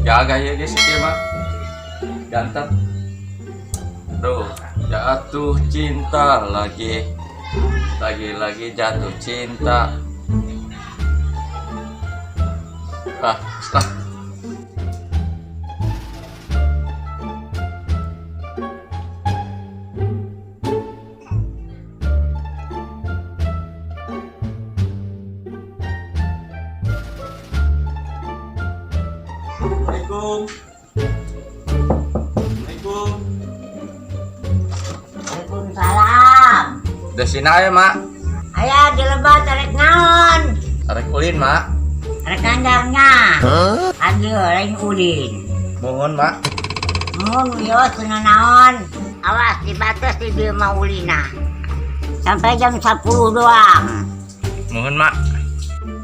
Gagah ya guys ieu mah. Ganteng. Duh, jatuh cinta lagi. Lagi-lagi jatuh cinta. Ah, setelah. Assalamualaikum. Assalamualaikum. Waalaikumsalam. Desina ya, Mak. Aya di lebat arek naon? Arek ulin, Mak. Arek kandangnya. Aduh, lain ulin. Mohon, Mak. Mun wios cenah naon? Awas dibatas di dieu mah ulina. Sampai jam 10 doang. Mohon, Mak.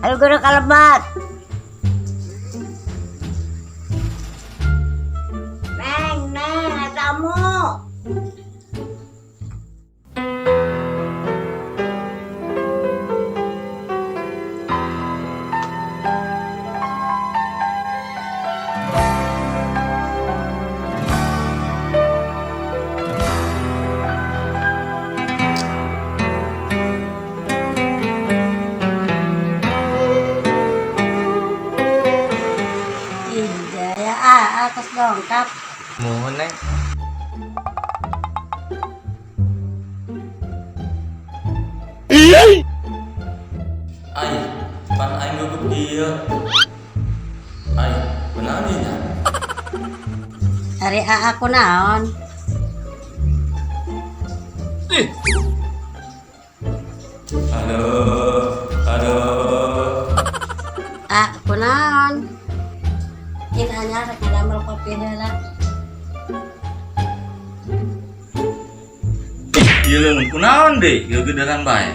Ayo geura ka lebat. Neng, neng, tamu. Iya, ah, atas dongkap. Mohon, Neng. Ai, pan aing gugup kieu. Ai, kunaon ieu nya? Ari aku naon? Ih. Aduh, aduh. Ah, kunaon? Kin anyar rek ngadamel kopi heula. Ih, ieu leungeun kunaon deui? Geugeudeuran bae.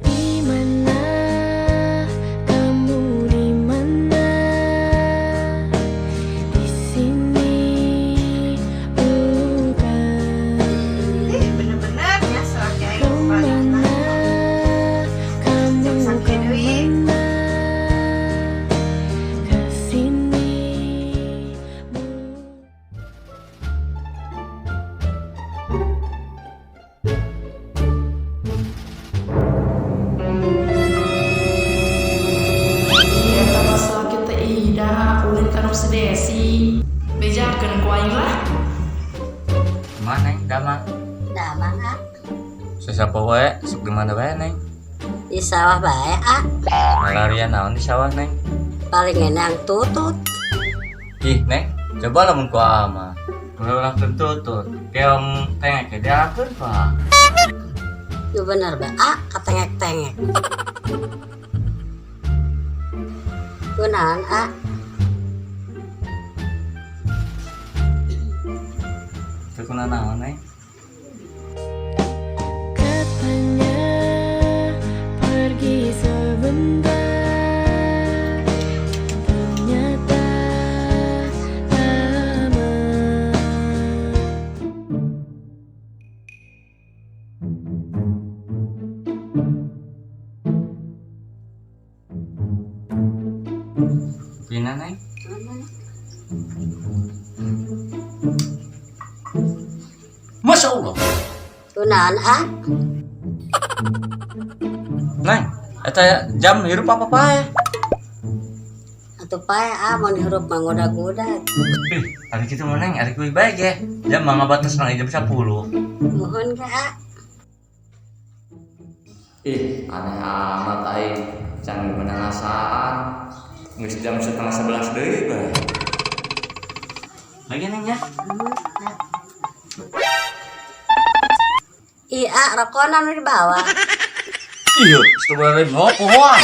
Di mana kamu, di mana? Di sini bukan. Bener-bener ya selaki aing Kemana kamu, Sakit deui. kemana? Ke sini. Iya, kata salaki teh ida, ulin ka nu si Desi. Bejakeun ku aing lah. Kumaha, Neng? Damang. Damang ah. Sasapa wae, sok di mana wae, Neng? Di sawah bae ah. Ngalarian naon di sawah, Neng? Paling enang tutut. Ih, Neng, coba lamun ku ama. Ulah tutut, keong tengek ge diakeun pa. Nu bener bae ah, katengek-tengek. Kunaon ah? Teu kunaon, Neng? Katanya pergi sebentar, ternyata lama. Pina, Neng? Masya Allah. Kunaon ah? Neng, eta jam hirup apa pae? Atuh pae ah mun hirup mah ngudag-ngudag. Ih, ari kitu mah Neng, ari kuy bae ge. Jam mah ngabatas nang jam 10. Muhun ge ah. Ih, aneh amat aing. Can meunang ngasaan. Geus jam 10.30 deui bae. Lagi Neng ya. Ih, ah, rokona nu dibawa. Iya, astagfirullahaladzim, oh, pohoan.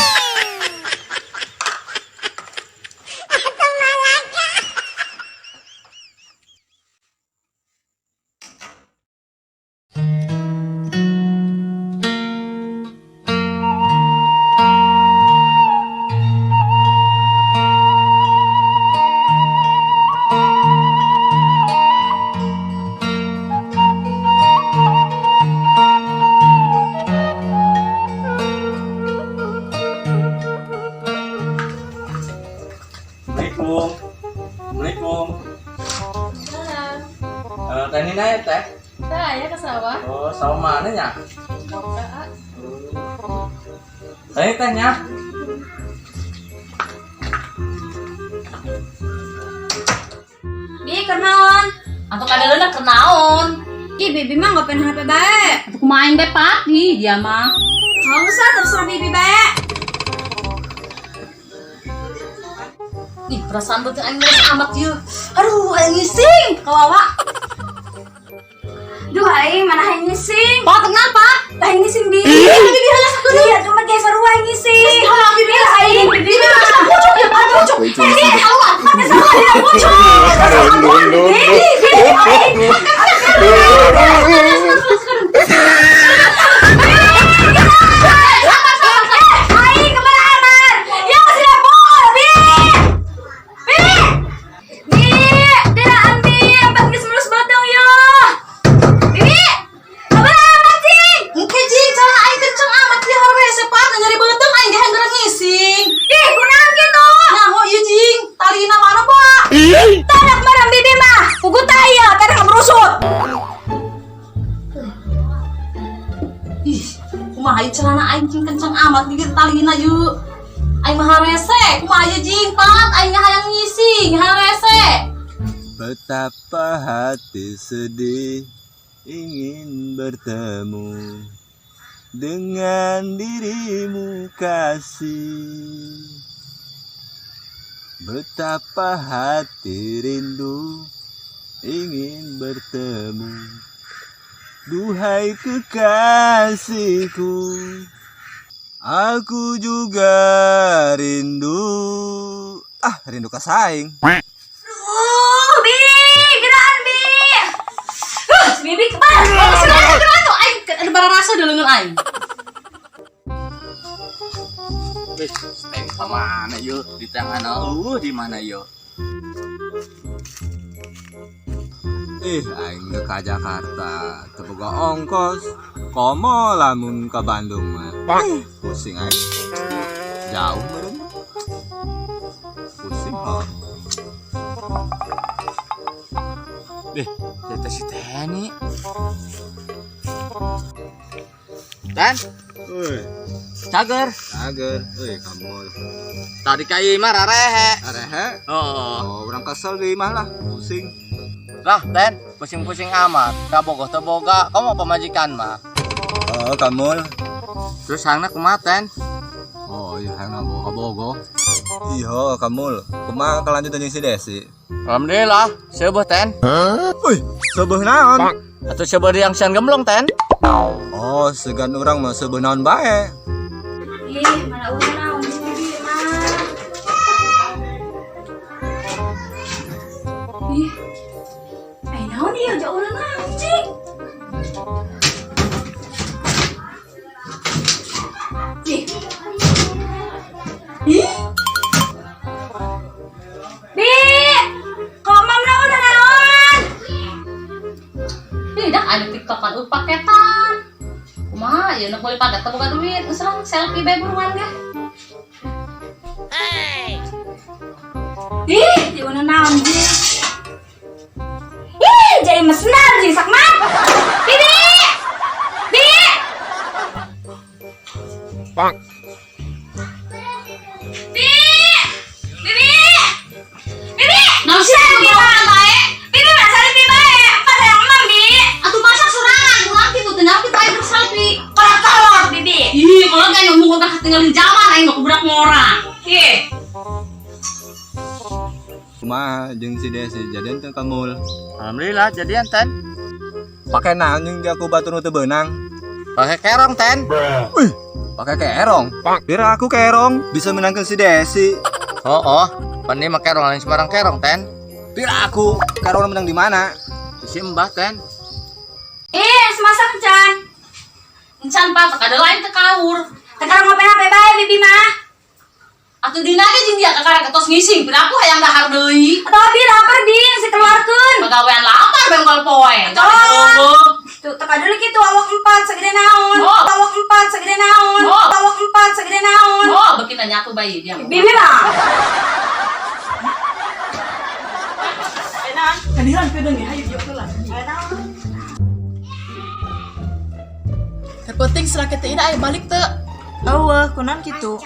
Sama mana nya? Ayo teh nya. Bi, kenaon? Atau kadang keur naon? Ih, bibi mah nggak pengen HP bae. Atuh kumaha aing bae Pak? Ih, dia mah. Nggak usah terserah bibi bae. Ih, perasaan beuteung aing geus amat ieu. Aduh, aing ngising kawawa. Duh, aing mana aing ngising. Pak, tenang, Pak. Aing ngising bi. Bibi heula sakeun. Iya, cuma geser aing ngising. Heula bibi Iya, aing bibi Bibi mah. geus pucuk ya, Pak, pucuk. Eh, haluan. Pakai sarua dina pucuk. No, no, no. Aing kemana aman? Ya masih lapor, bi. Bi. Bi, diraan bi, empat geus mulus botong yo. Bibi, kemana aman cing? Engke jing, cara aing kenceng amat ieu harese Pak, nyeri beuteung aing ge hayang ngising. Ih, kunaon kitu? Nah, ho ieu jing, talina mana, Pak? Tanak marang bibi mah, pugu taya, tanak merusut. Ih, kumaha ieu celana aing cing kenceng amat gigit talina yuk. Aing mah harese, kumaha ieu jing, Pak? Aing ge hayang ngising, harese. Betapa hati sedih ingin bertemu dengan dirimu kasih. Betapa hati rindu ingin bertemu. Duhai kekasihku, aku juga rindu. Ah, rindu kasaing. Bi, geran bi. Si bibi kemana? Oh, sudah gerak tuh aing ada barang rasa di leungeun aing. Wih, steng ka mana yuk? Di tangan di mana yuk? Ih, aing geus ka Jakarta, teu boga ongkos. Komo lamun ka Bandung mah. Ih, pusing aing. Jauh meureun. Pusing kok. Deh, jatuh si Teni. Ten, Euy, cager. cager. Euy, kamu. Tadi kai mah rarehe. Arehe. Oh. Oh, urang kesel di imah lah, pusing. Lah, Ten, pusing-pusing amat. Kabogoh teu boga, kamu pamajikan mah. Oh, kamu. Terus hangna kumaha, Ten? Oh, iya hayang kabogoh. Iya, kamu. Kumaha kelanjutan jeung si Desi? Alhamdulillah, seubeuh, Ten. Wih, seubeuh naon? Atau seubeuh yang sian gemblong, Ten. Oh, segan urang mah seubeuh naon bae. Ih, mana urang si bibi mah. Ih. Eh, naon ieu jauh urang naon cing? Ih. Ih. Bi, komam naon naon? Ih, dah ada TikTokan paketan. Kumaha ieu nu meuli paket teh boga duit, geus lah selfie bae buruan ge. Ih, di mana naon jing? Ih, jadi mesenal jing sakmat. Bibi! Bi! Bang. Bi! Bibi! Bibi! Naon sih Bibi ngobrol bae? Bibi mah selfie bae. Apa sayang emam, Bi? Atuh masak sorangan, urang kitu teu nyaho kitu aing berselfie. Kolor-kolor, Bibi. Ih, kalau gak ngomong kok ketinggalan zaman aing mah budak ngora. Ih. Kumaha jeung si Desi jadian teu kamul? Alhamdulillah jadian, Ten. Pake naon jeung dia ku batur nu teu beunang? Pakai kerong, Ten. Wih, pakai kerong. Biar aku kerong bisa menangkan si Desi. Oh, oh. Pan mah kerong lain sembarang kerong, Ten. Biar aku kerong menang di mana? Di si Mbah, Ten. Ih, semasak can. Encan Pak, teu kada lain teu kaur. Sekarang ngopi HP bae, Bibi mah. Atuh dina ge jeung dia kakara ketos ngising, piraku hayang dahar deui. Atau abi lapar, Bi, si keluarkeun. Pagawean lapar bengkol poe. Oh. Tuh, teka dulu gitu awak empat segede naon. Oh. Awak empat segede naon. Oh. Awak empat segede naon. Oh, beuki nanya tuh bayi dia. Bibi mah. Kadihan pedang ya, hayu yuk lah. Keur peuting salaki teh Ida aya balik teu? Eueuh, kunaon kitu?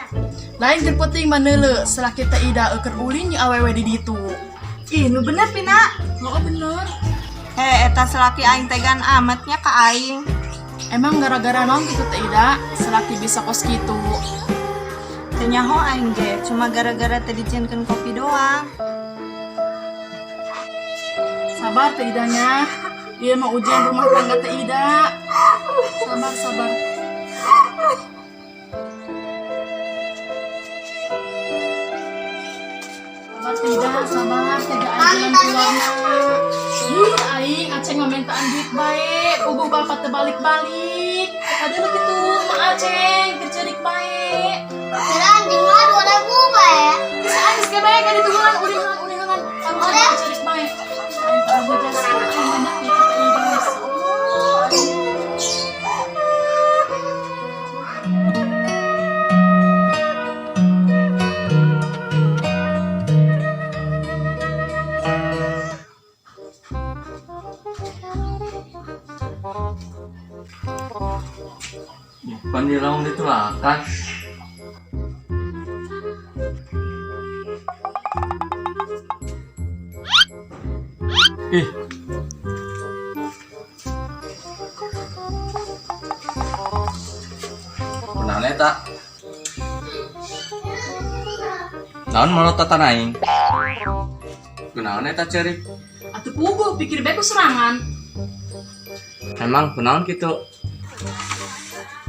Lain keur peuting mah neuleu salaki teh Ida keur ulin jeung awewe di ditu. Ih, nu bener Pina. Oh, bener. Heh, eta salaki aing tegan amatnya ka aing. Emang gara-gara naon gitu teh Ida salaki bisa kos kitu? Teu nyaho aing ge, cuma gara-gara teu dijieunkeun kopi doang. Sabar teh Idanya. Ieu mah ujian rumah tangga teh Ida. Sabar, sabar. Sabar teh Ida, sabar. Tega aya jalan keluarna. Ih, aing Aceng ngamintaan duit bae. Puguh bapak teu balik-balik. Ada kitu mah Aceng keur ceurik bae. Kira anjing mah 2000 bae. Bisa aing geus bae ka ditungguan ulingan ulingan. Kamu aing ceurik bae. Aing teu jasa aing banyak ya ka Teh Ida. Oh. Pan di laung ditulakan. Ih. Kunaon eta? Naon molototan aing? Kunaon eta ceurik? Atuh puguh pikir bae ku sorangan. Emang kunaon kitu?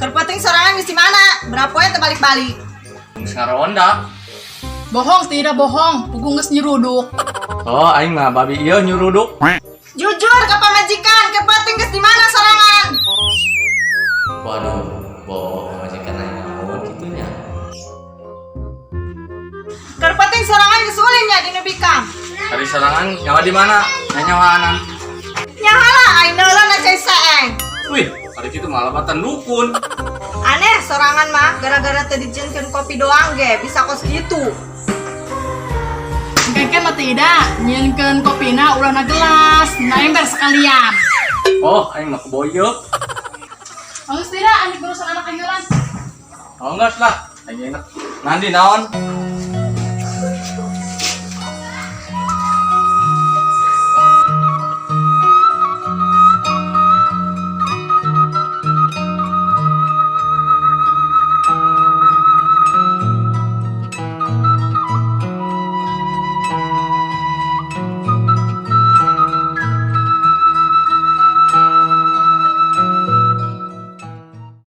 Keur peuting sorangan geus di mana? Berapa poe teu balik-balik? Geus ngaronda. Bohong tidak bohong, puguh geus nyeruduk. Oh, aing mah babi ieu nyuruduk. Jujur ke pamajikan, keur peuting geus di mana sorangan? Waduh, bohong pamajikan aing naon kitu nya. Keur peuting sorangan geus ulin nya di nu bikang. Ari sorangan nyawa di mana? Nyawaanan. Nyahala aing neuleun cai saeng. Wih, ari kitu mah lebatan dukun. Aneh sorangan mah gara-gara teu dijieunkeun kopi doang ge bisa kos gitu. Engke mah tidak, nyieunkeun kopina ulah na gelas, na ember sekalian. Oh, aing mah keboyok. Bagus tidak, anik urusan anak anggelan. Oh, enggak lah. Aing enak. Nanti naon?